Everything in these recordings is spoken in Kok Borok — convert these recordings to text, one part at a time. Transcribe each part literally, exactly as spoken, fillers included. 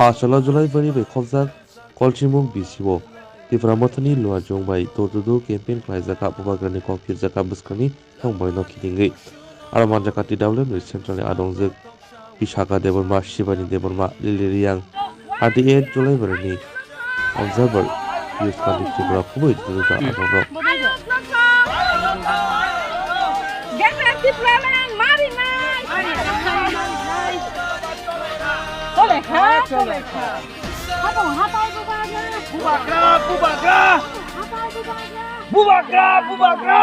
Achalo Julaibari bai khobjak Kolchimung B C O Tipra Mothani luajwng bai door to door campaign khlaijak kha, Bubagrani kok phirjak kha bwskangni thongbai no khitingwi. Aro manjak kha T W F ni central ni adongjwk Pisaka Debbarma, Shivani Debbarma, Lily Reang, thirty eight Julaibari ni Observer Youth Council Tripura kubui dududa adongrok. Bubagra, bubagra! Bubagra, bubagra!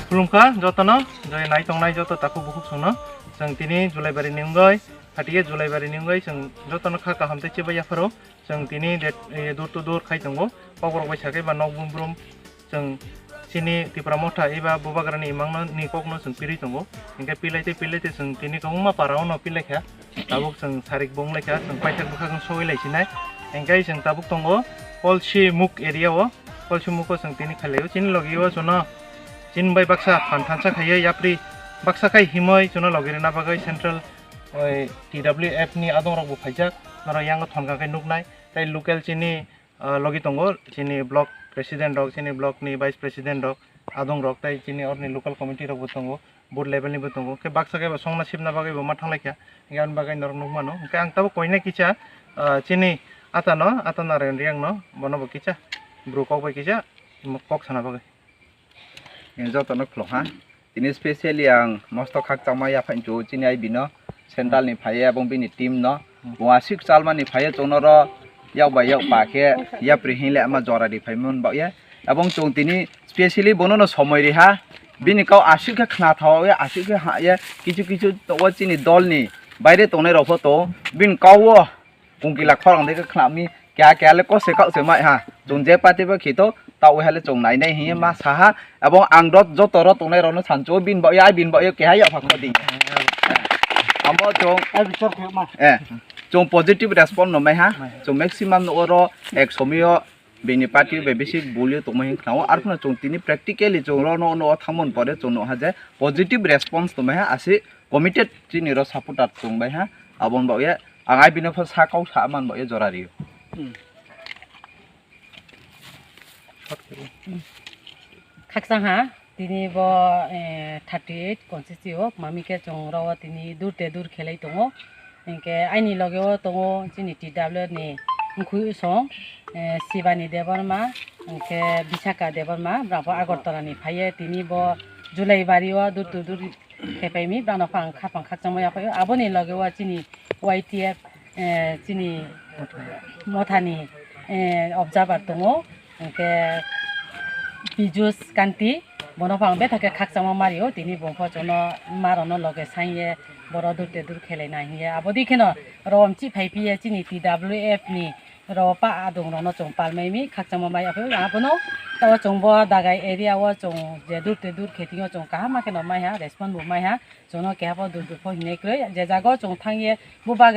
Khulumkha jotono, joi nai tongnai joto takhuk bukhuk songno. Chwng tini Julaibari ni wngwi, hatiye Julaibari ni wngwi chwng jotono kha kaham tei chibai yapharo. Chwng tini det, eh, door to door khai tongo. Kokborok bai sakhe ba nok brum brum chwng chini Tipra Motha eba Bubagrani imangno ni kokno chwng pirwi tongo. Hinkhe pilai tei pilai tei chwng tini kwbangma para-o no pilaikha. Tabuk chwng sarik bong laikha, chwng paithak bwkhak sogwi lai sinai. Hinkhe chwng tabuk tongo Kolsimuk area o. Kolsimuko chwng tini khailaio. Chini logi o chwngno chini bai baksa phan thansa khaiwi yapri baksa khai himwi chwngno logi rwna bagwi central, oi, T W F ni adongrok bo phaijak. Norok yango thonka khe nuknai. Tei local chini, ah, logi tongo, chini block president rok, chini block ni vice president rok, adongrok tei chini orni local committee rok bo tongo. Board level ni bo tongo. Khe baksa khe bo songna sibna bagwi bo ma thanglaikha. Hinkhe ani bagwi norok nukmano. Hinkhe ang tabuk koinai kisa, ah, chini atano, ata Narayan Reang no, bono bo kisa, bru kok bai kisa, kok sana bagwi. Jotono khulumkha. Tini specially ang mosto khakchangma yaphai chu chini I B no, central ni phaiya ebong bini team no. Bo aswk chalmani phaiya chwngno ro yak bai yak pa khe yapri hinle ama jora ri phaimani bagwi. Ebong chwng tini specially bono no somoi riha. Bini kok aswk khe khna thawi, aswk khe ha ye, kichu kichu tongo chini dol ni baire tongnai rok pho tongo. Bini kok o kungkila khorang de khe khnami keha keha le kose kok se mai ha. Chwng je party bo khito ta o hale chwng nai nai hiye ma saha. Ebong ang dot joto ro tongnai rok no sancho bini bagwi, ai bini bagwi keha yapha kho di. Amo chwng, eh, chwng positive response no mai ha. Chwng maximum no oro ek somoyo bini party bai bisi bulio tongma hin khnao. Arphano chwng tini practically chwng ro no, no thangmani pore chwng no ha je positive response tongmai ha, asi committed chini ro supporter tongbai ha. Aboni bagwi ang ai bini pha sa kok sa man bagwi jora rio. Khakchang ha, tini bo, eh, thirty eight constituency o, mami khe chwng ro tini dur te dur khelai tongo. Hinkhe aini loge o tongo chini T W F ni mkhui song, eh, Shivani Debbarma, hinkhe Bisaka Debbarma, brang bo Agartala ni phaiye, tini bo Julaibari o dur to dur khepaimi, brang no phang kha phang khakchangma yaphai. Aboni loge o chini Y T F, eh, chini Mothani, eh, observer tongo, hinkhe Pijus Kanti, bono phang betha khe khakchangma mario, tini bo pho chwngno ma rok no loge sangye, boro dur te dur khelai na hiye. Abo dei kheno rom chi phai phiye chini T W F ni ro pa adung rok no chwng pal mai mi khakchangma mai. Abo, abono tao chwng bo Dagai area o chwng je dur te dur khe thingo chwng kaham ma kheno mai ha, respond bo mai ha. Chwngno keha pho dur dur pho hinwi kwrwi, je jaga o chwng thangye bubagra